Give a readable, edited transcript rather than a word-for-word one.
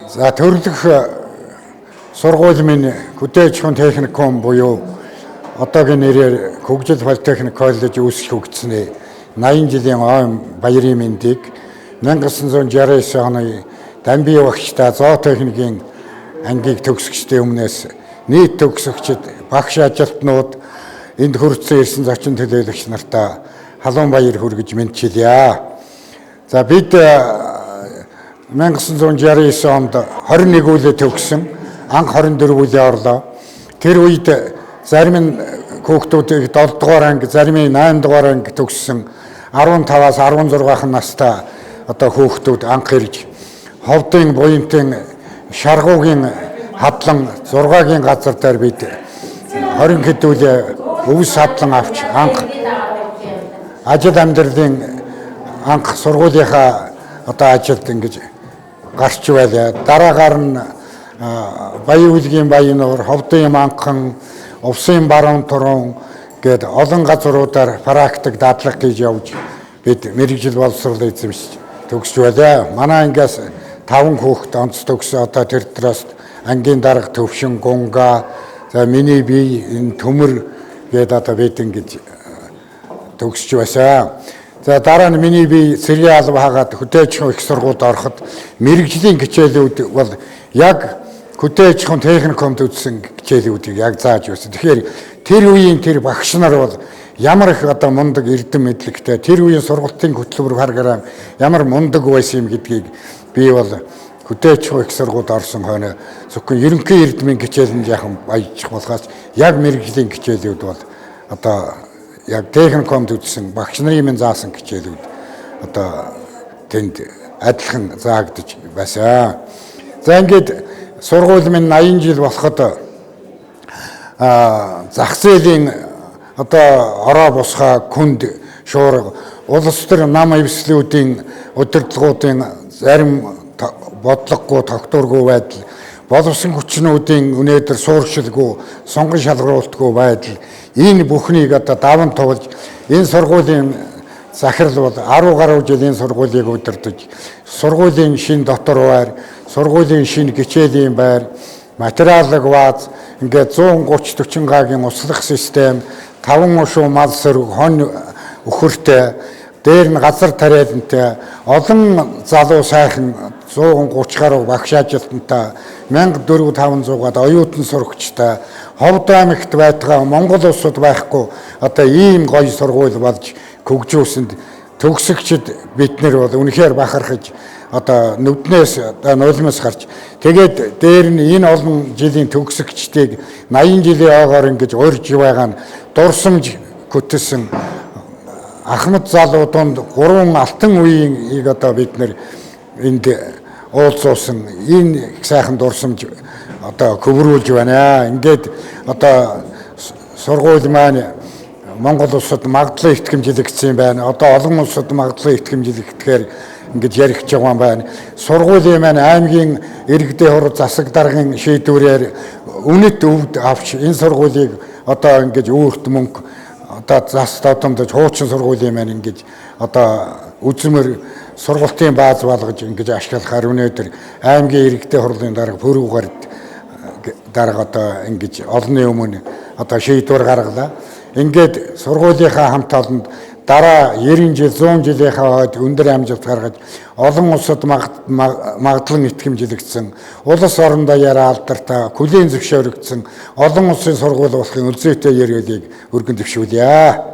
За, төрлөх сургууль минь Хөдөө аж ахуйн техникум буюу одоогийн нэрээр Хөгжил политехник коллеж үүсгэх өгдсөний 80 жилийн ойн баярын мэндийг 1969 оны Дамби багштай зоотехникийн ангийг төгсөгчдийн өмнөөс нийт төгсөгчд, багш ажилтнууд, энд хүртсэн ирсэн зочин төлөөлөгч нартаа халуун баяр хүргэж мэндчилье. За, бид 1969 онд 21 үлээ төгссөн, анх 24 үлээ орлоо. Тэр үед зарим нь хүүхдүүдийг 7 дугаар анги, зарим нь 8 дугаар анги төгссөн 15-аас 16 настай одоо хүүхдүүд анх ирж Ховдын буянтын шаргуугийн хадлан 6-гийн газар дээр бид 20 хэдүүлээ өвс хадлан авч анх ажил амьдралын анх сургуулийнхаа одоо ажилд ингэж гарч байлаа. Дараагаар нь Баян үлгийн Баянуур, Ховдын Манхан, Увсын Баруун Турун гээд олон газруудаар практик дадлага хийж явж бид мэргэжил боловсрол эзэмшиж төгсөж байлаа. Манай ангиас 5 хүүхэд онц төгсөө. Одоо тэр дотроос ангийн дарга Төвшин Гунга, за, миний бие энэ Төмөр гээд одоо бид ингэж төгсөж байсан. За, дараа нь миний бие цэргийн алба хагаад хөдөө аж ахуйн их сургуульд ороход мэргэжлийн хичээлүүд бол яг хөдөө аж ахуйн техникумд үзсэн хичээлүүдийг яг зааж байсан. Тэгэхээр тэр үеийн тэр багш нар бол ямар их одоо мундаг эрдэм мэдлэгтэй, тэр үеийн сургалтын хөтөлбөр програм ямар мундаг байсан юм гэдгийг би бол хөдөө аж ахуйн их сургуульд орсон хойно зөвхөн ерөнхий эрдмийн хичээлэнд яхан баяжих болохоос яг мэргэжлийн хичээлүүд бол одоо яг техникумд үзсэн багш нарын минь заасан хичээлүүд одоо тэнд адилхан заагдаж байсан. За, ингээд сургууль минь 80 жил болоход зах зээлийн одоо ороо бусгаа күнд шуурга, улс төр нам эвслүүдийн удирдлагуудын зарим бодлогогүй, тогтворгүй байдал, боловсон хүчнүүдийн өнөөдөр сууршилгүй, сонгон шалгаруултгүй байдал, энэ бүхнийг одоо даван туулж энэ сургуулийн захирал бол 10 гаруй жилийн сургуулийг удирдах, сургуулийн шинэ дотор байр, сургуулийн шинэ хичээлийн байр, материалын бааз, ингээд 130 40 гагийн услах систем, 5 ушуу мал сөрөг, хонь өхөртэй, дээр нь газар тариалантай, олон залуу сайхан 130 гаруй багш ажилтнтай, 1400-аад оюутан сурагчтай, Ховд аймагт байтугай Монгол улсад байхгүй одоо ийм гоё сургууль болж хөгжүүлсэнд төгсөгчд бид нар бол үнэхээр бахархаж одоо нүднээс одоо нулимс гарч, тэгээд дээр нь энэ олон жилийн төгсөгчдийг 80 жилийн ойгоор ингэж урьж байгаа нь дурсамж хөтөлсөн ахмад залуу дунд гурван алтан үеийг одоо бид нар энд уулзуулсан энэ их сайхан дурсамж одоо хөврүүлж байна. Ингээд одоо сургууль маань Монгол улсад магадлан итгэмжилэгдсэн байна. Одоо олон улсад магадлан итгэмжилэгдэхээр ингэж яригдж байгаа юм байна. Сургуулийн маань аймгийн иргэдийн хурал засаг даргын шийдвэрээр үнэт өвд авч энэ сургуулийг одоо ингэж өөрт мөнгө одоо зас додомдож хуучин сургуулийн маань ингэж одоо үзмэр сургалтын бааз болгож ингэж ашиглахаар өнөөдөр аймгийн иргэдийн хурлын дарга Пүрүүгард дарга одоо ингэж олонний өмнө одоо шийдвэр гаргалаа. Ингээд сургуулийнхаа хамт олонд дараа 90 жил, 100 жилийнхаа хойд өндөр амжилт гаргаж олон улсад магадлан итгэмжилэгдсэн, улс орондоо яриа алдартай, хүлээн зөвшөөрөгдсөн олон улсын сургууль болохын үлзийтэй ерөөлийг өргөн дэвшүүлье.